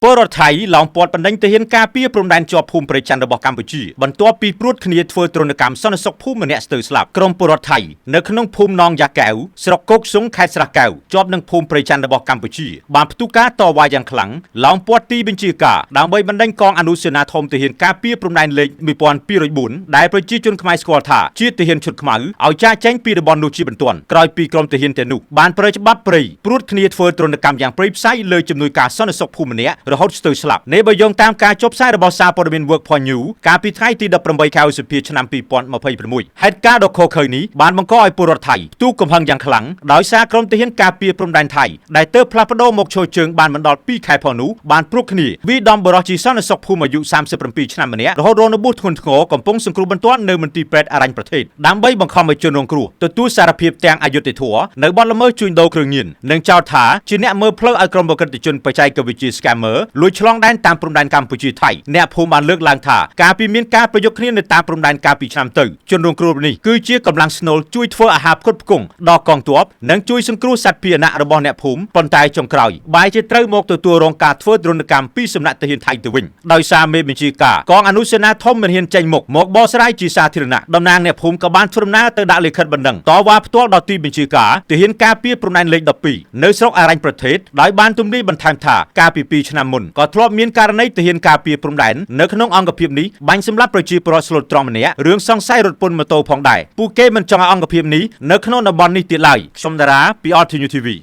ពលរដ្ឋថៃឡោមព័ទ្ធបណ្ដេញទាហានការពារព្រំដែនជាប់ភូមិព្រៃច័ន្ទរបស់កម្ពុជាបន្ទាប់ពីព្រួតគ្នាធ្វើទរណកម្មសន្តិសុខភូមិម្នាក់ស្ទើរស្លាប់ក្រុមពលរដ្ឋថៃនៅក្នុងភូមិណងយ៉ាកែវស្រុកគោកសុងខេត្តស្រះកែវជាប់នឹងភូមិព្រៃច័ន្ទរបស់កម្ពុជាបានផ្ទុះការតវ៉ាយ៉ាងខ្លាំងឡោមព័ទ្ធទីបញ្ជាការដើម្បីបណ្ដេញកងអនុសេនាធំទាហានការពារព្រំដែនលេខ1204ដែលប្រជាជនខ្មែរស្គាល់ថាជាទាហានឈុតខ្មៅឲ្យចាកចេញពីតំបន់នោះជាបន្ទាន់ក្រោយពីក្រុមទាហានទាំងនោះបានប្រើច្បាប់ព្រៃព្រួតគ្នាធ្វើទរណកម្មយ៉ាងព្រៃផ្សៃលើជំនួយការសន្តិសុខភូមិម្នាក់រហូតស្ទើរស្លាប់នេះបើយោងតាមការចុះផ្សាយរបស់សារព័ត៌មាន Workpoint News កាលពីថ្ងៃទី18ខែឧសភាឆ្នាំ2026ហេតុការណ៍ដ៏ឃោរឃៅនេះបានបង្កឲ្យពលរដ្ឋថៃផ្ទុះកំហឹងយ៉ាងខ្លាំងដោយសារក្រុមទាហានការពារព្រំដែនថៃដែលទើបផ្លាស់ប្ដូរមកឈរជើងបានមិនដល់2ខែផងនោះបានព្រួតគ្នាវាយដំបរិះជាសន្តិសុខភូមិអាយុ37ឆ្នាំម្នាក់រហូតរងរបួសធ្ងន់ធ្ងរកំពុងសង្គ្រោះបន្ទាន់នៅមន្ទីរពេទ្យអរញ្ញប្រទេសដើម្បីបង្ខំឲ្យជនរងគ្រោះទទួលសារភាពទាំងអយុត្តិធម៌នៅបទល្មើសជួញដូរគ្រឿងញៀននិងចោទថាជាអ្នកមើលផ្លូវឲ្យក្រុមបក្រិតជនបច្ចេកវិទ្យា Scammer លួចឆ្លងដែនតាមព្រំដែនកម្ពុជាថៃអ្នកភូមិបានលើកឡើងថាការពីមានការប្រយុទ្ធគ្នានៅតាមព្រំដែនកាលពីឆ្នាំទៅជនរងគ្រោះនេះគឺជាកម្លាំងស្នូលជួយធ្វើអាហារផ្គត់ផ្គង់ដល់កងទ័ពនិងជួយសង្គ្រោះសត្វពាហនៈរបស់អ្នកភូមិប៉ុន្តែចុងក្រោយបែរជាត្រូវមកទទួលរងការធ្វើទរណកម្មពីសំណាក់ទាហានថៃទៅវិញដោយសារមេបញ្ជាការកងអនុសេនាធំមិនហ៊ានចេញមុខមកបកស្រាយជាសាធារណៈតំណាងអ្នកភូមិក៏បានធ្វើដំណើរទៅដាក់លិខិតបណ្ដឹងតវ៉ាផ្ទាល់ដល់ទីបញ្ជាការទាហានការពារព្រំដែនលេខ12នៅស្រុកអរញ្ញប្រទេសដោយបានទំនាយបន្ថែមថាកាលពី2ឆ្នាំមុនក៏ធ្លាប់មានករណីទាហានការពារព្រំដែននៅក្នុងអង្គភាពនេះបាញ់សម្លាប់ប្រជាពលរដ្ឋស្លូតត្រង់ម្នាក់រឿងសង្ស័យរត់ពន្ធម៉ូតូផងដែរពួកគេមិនចង់ឲ្យអង្គភាពនេះនៅក្នុងតំបន់នេះទៀតឡើយខ្ញុំតារាពី RTU TV។